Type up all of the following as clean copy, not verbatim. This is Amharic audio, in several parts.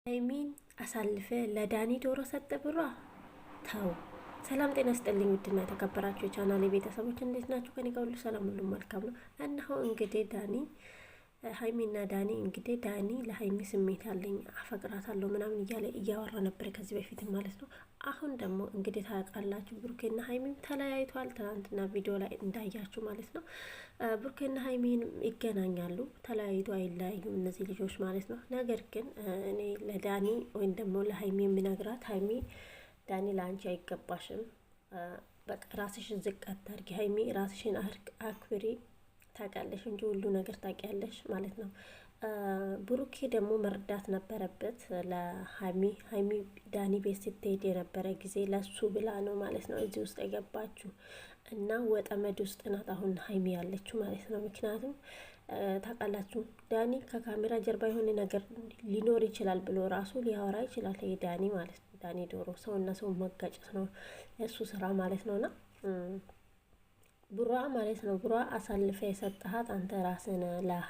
ሀይሚን አሳልፈ ለዳኒ ዶሮ ሰጠ ብሯ ተው። ሰላም ጤና ስጥልኝ። ውድና የተከበራችሁ የቻናሌ ቤተሰቦች እንዴት ናችሁ? ከኔ ጋር ሁሉ ሰላም፣ ሁሉ መልካም ነው። እነሆ እንግዲህ ዳኒ ሀይሚና ዳኒ እንግዲህ ዳኒ ለሀይሚ ስሜት አለኝ አፈቅራታለሁ ምናምን እያለ እያወራ ነበር ከዚህ በፊት ማለት ነው። አሁን ደግሞ እንግዲህ ታውቃላችሁ ብሩኬና ሀይሚም ተለያይቷል። ትናንትና ቪዲዮ ላይ እንዳያችሁ ማለት ነው። ብሩኬና ሀይሚን ይገናኛሉ፣ ተለያይቶ አይለያዩም እነዚህ ልጆች ማለት ነው። ነገር ግን እኔ ለዳኒ ወይም ደግሞ ለሀይሚ የምነግራት ሀይሚ ዳኒ ለአንቺ አይገባሽም፣ በቃ ራስሽን ዝቅ አታርጊ ሀይሚ፣ ራስሽን አክብሪ፣ ታውቂያለሽ እንጂ ሁሉ ነገር ታውቂያለሽ ማለት ነው። ብሩኬ ደግሞ መርዳት ነበረበት ለሀይሚ። ሀይሚ ዳኒ ቤት ስትሄድ የነበረ ጊዜ ለሱ ብላ ነው ማለት ነው እዚህ ውስጥ የገባችው እና ወጠመድ ውስጥ ናት አሁን ሀይሚ ያለችው ማለት ነው። ምክንያቱም ታውቃላችሁ ዳኒ ከካሜራ ጀርባ የሆነ ነገር ሊኖር ይችላል ብሎ ራሱ ሊያወራ ይችላል። ይሄ ዳኒ ማለት ነው። ዳኒ ዶሮ ሰውና ሰው መጋጨት ነው የእሱ ስራ ማለት ነውና ቡራ ማለት ነው። ቡራ አሳልፈ የሰጠሃት አንተ ራስን ለሀ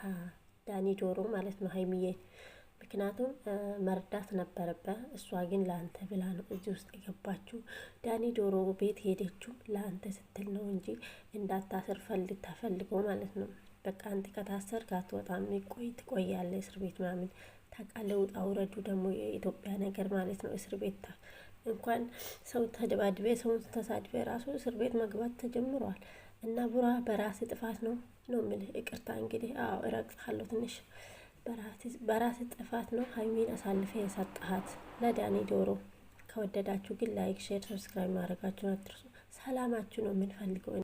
ዳኒ ዶሮ ማለት ነው ሀይሚዬ። ምክንያቱም መርዳት ነበረበት። እሷ ግን ለአንተ ብላ ነው እዚህ ውስጥ የገባችው። ዳኒ ዶሮ ቤት ሄደችው ለአንተ ስትል ነው እንጂ እንዳታስር ፈልግ ተፈልጎ ማለት ነው። በቃ አንተ ከታሰርክ አትወጣም፣ ቆይ ትቆያለህ እስር ቤት ምናምን ታውቃለህ። ውጣ ውረዱ ደግሞ የኢትዮጵያ ነገር ማለት ነው። እስር ቤት እንኳን ሰው ተደባድበ ሰውን ተሳድበ ራሱ እስር ቤት መግባት ተጀምሯል። እና ቡራ በራሴ ጥፋት ነው ነው የምልህ። ይቅርታ እንግዲህ አዎ እረግጥሃለሁ ትንሽ በራሴ ጥፋት ነው ሀይሚን አሳልፌ የሰጠሃት ለዳኒ ዶሮ። ከወደዳችሁ ግን like፣ share፣ subscribe ማድረጋችሁን አትርሱ። ሰላማችሁ ነው የምንፈልገው።